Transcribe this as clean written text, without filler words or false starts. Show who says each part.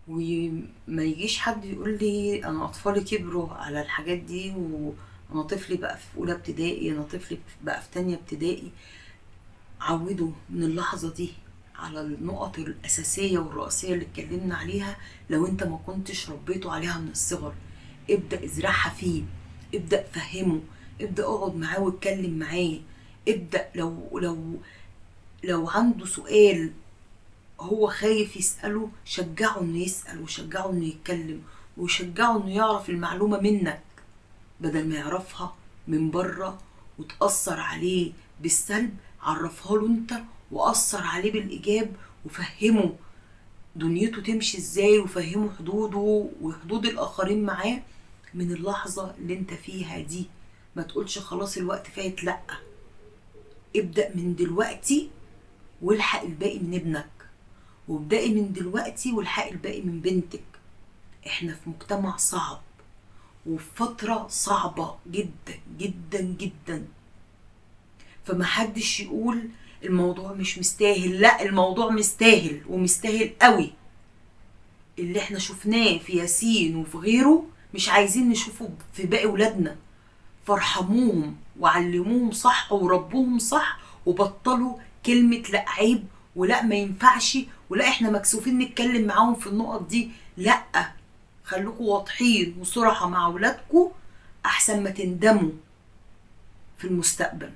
Speaker 1: وما يجيش حد يقول لي انا اطفالي كبروا على الحاجات دي، وانا طفلي بقى في اولى ابتدائي، انا طفلي بقى في تانية ابتدائي. عودوا من اللحظة دي على النقط الأساسية والرئيسية اللي اتكلمنا عليها. لو انت ما كنتش ربيته عليها من الصغر، ابدأ ازرعها فيه، ابدأ فهمه، ابدأ اقعد معاه واتكلم معاه، ابدأ لو عنده سؤال هو خايف يسأله، شجعه انه يسأل، وشجعه انه يتكلم، وشجعه انه يعرف المعلومة منك بدل ما يعرفها من بره وتأثر عليه بالسلب. عرفها له انت وأثر عليه بالإيجاب، وفهمه دنيته تمشي ازاي، وفهمه حدوده وحدود الآخرين معاه من اللحظة اللي انت فيها دي. ما تقولش خلاص الوقت فات، لأ، ابدأ من دلوقتي والحق الباقي من ابنك، وابدأي من دلوقتي والحق الباقي من بنتك. احنا في مجتمع صعب وفي فترة صعبة جدا جدا جدا، فمحدش يقول الموضوع مش مستاهل. لا، الموضوع مستاهل ومستاهل قوي. اللي احنا شفناه في ياسين وفي غيره مش عايزين نشوفه في باقي ولادنا. فارحموهم وعلموهم صح وربوهم صح، وبطلوا كلمة لا عيب ولا ما ينفعش ولا احنا مكسوفين نتكلم معاهم في النقط دي. لا، خلوكوا واضحين وصراحة مع ولادكوا احسن ما تندموا في المستقبل.